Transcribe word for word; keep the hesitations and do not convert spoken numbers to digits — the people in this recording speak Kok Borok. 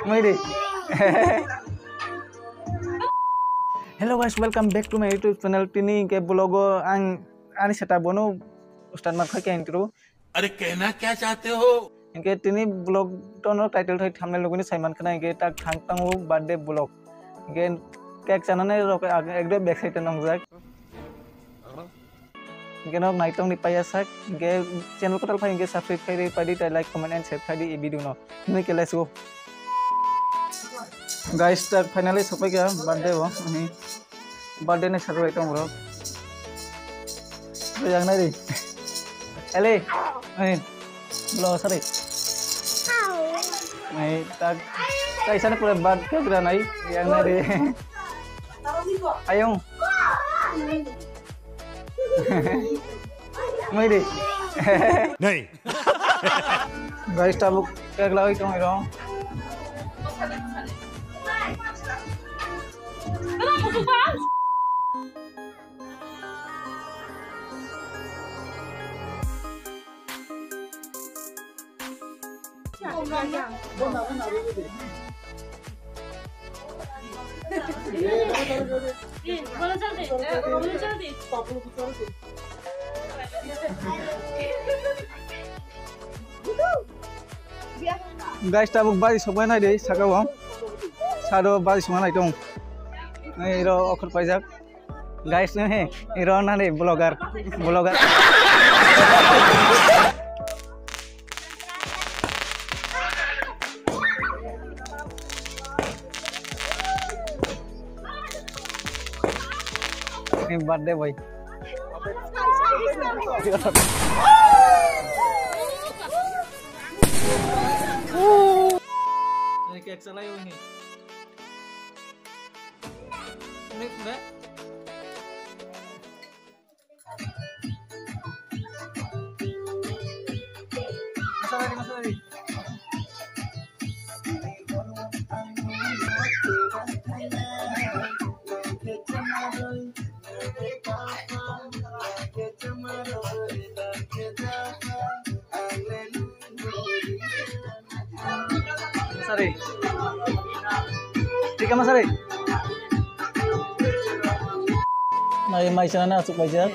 Mui di. Hello guys, welcome back to my YouTube channel. Tini ke vlog o ang ani setup bono start ma khai ke intro. अरे कहना क्या चाहते हो? Inke tini vlog tono title thai thumbnail logoni sai man khna inke tak thang tango birthday vlog. Inke cake chanani rok ekdom excited nongjak. Inke nok naitong ni paiya sak inke channel kotal phai inke subscribe khai ri padi tai like comment and share khai di e video no. Nui ke let's go. Guys, tak finally sopai kha birthday bo. Birthday ni sajagwi tong bro. Yang nai di. Eli. Ai. Bro, sorry. Ai, tak. Kaisa ni pura bad ke gra nai. Yang nai di. Ayong. Mai di. Nei. Guys, tabuk cake lagwi tong iro. Guys, tabuk bari sokbai nai de, saka o. Sado bari sokma nai tong. Nai iro okhor paijak. Guys, nung he, iro nani vlogger, vlogger. Ini birthday boy. Ini cake salai ini. Ini udah. Sorry. Tika masari. Nai mai sana na asuk paijak.